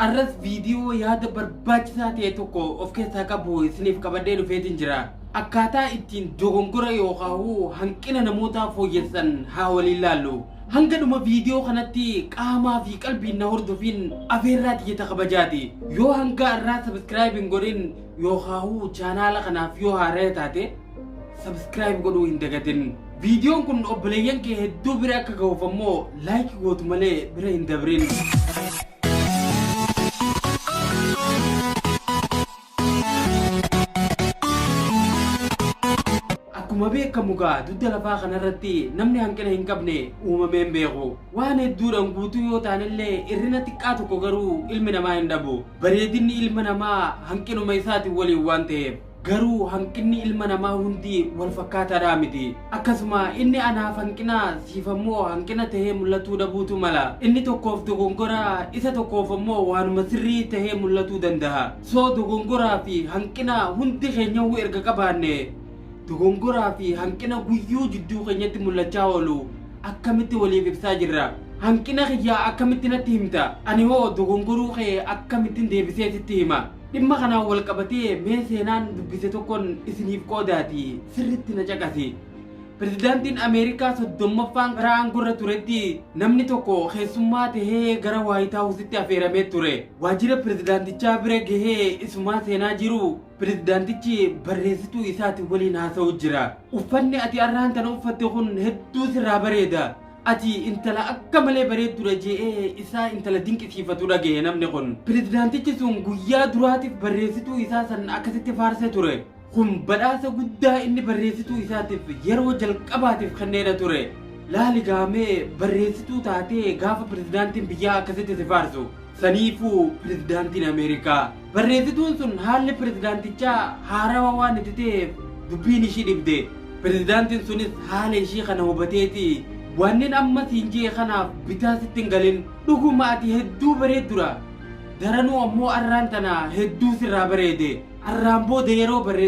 Arras viidiyoo yaada barbaachisaa ta'e tokko of keessaa qabu isiniif qabadhee dhufeetiin jira. Akkaataa ittiin dogongora yookaan hanqina namootaa fooyyessan haa waliin laallu. Hanga dhuma viidiyoo kanatti qaamaa fi qalbiin na hordofiin afeerraa tiyyata kabajaati. Yoo hanga irraa subscribe hin godhin yookaan chaanaala kanaaf yoo haaraa taate subscribe godhuu hin dagatin. Viidiyoon kun obboleeyyan kee hedduu bira akka gahuuf ammoo like gootu malee bira hin dabrin. Akkuma beekamu gaa dugda lafaa kanarratti namni hanqina hin qabne uumamee hin beeku. Waan hedduudhaan guutuu yoo taanillee irrina xiqqaa tokko garuu ilmi namaa hin dhabu. Bareedinni ilma namaa hanqinuma isaatiin waliin waan ta'eef. Garuu hanqinni ilma namaa hundi wal fakkaataadhaa miti. Akkasuma inni anaaf hanqina siif ammoo hanqina tahee mul'atuu dhabuutu mala. Inni tokkoof dogongora isa tokkoof ammoo waanuma sirrii tahee mul'atuu danda'a. So dogongoraa fi hanqina hundi keenyahuu erga qabaanne dogongoraa fi hanqina guyyuu jidduu keenyatti mul'achaa oolu akkamitti waliif ibsaa jirra? Hanqina kiyyaa akkamitti natti himta? Ani hoo dogongoruu kee akkamittiin deebisee sitti hima? Dhimma kanaan wal qabatee mee seenaan dubbise tokkoon isiniif qoodaati sirritti na caqasi. Pirezidaantiin Ameerikaa 30ffaan bara aangorra turetti namni tokko keessummaa tahee gara Waayit Haawusitti affeeramee ture. Waajjira pirezidaantichaa bira gahee isumaa seenaa jiru pirezidaantichi barreessituu isaatiin waliin haasa'u jira. Uffanni ati arraan tana uffatte kun hedduu sirraa bareeda. Ati intala akka malee bareeddudha je'ee isaa intala dinqisiifatu dhagahe namni kun. Pirezidaantichi sun guyyaa duraatiif barreessituu isaa san akkasitti faarsee ture. Kun badhaasa guddaa inni barreessituu isaatiif yeroo jalqabaatiif kenneedha ture. Laali gaamee barreessituu taatee gaafa pirezidaantiin biyyaa akkasitti si faarsu. Saniifuu pirezidaantiin Ameerikaa. Barreessituun sun haalli pirezidaantichaa haarawaa waan itti ta'eef dubbiin ishii dhibde. Pirezidaantiin sunis haala ishii kana hubateeti wannin amma siin jee kanaaf bitaa sitti hin galin. Dhuguma ati hedduu bareeddudha. Daranuu ammoo arraan tana hedduu sirraa bareede. Arraan booda yeroo barreessitu.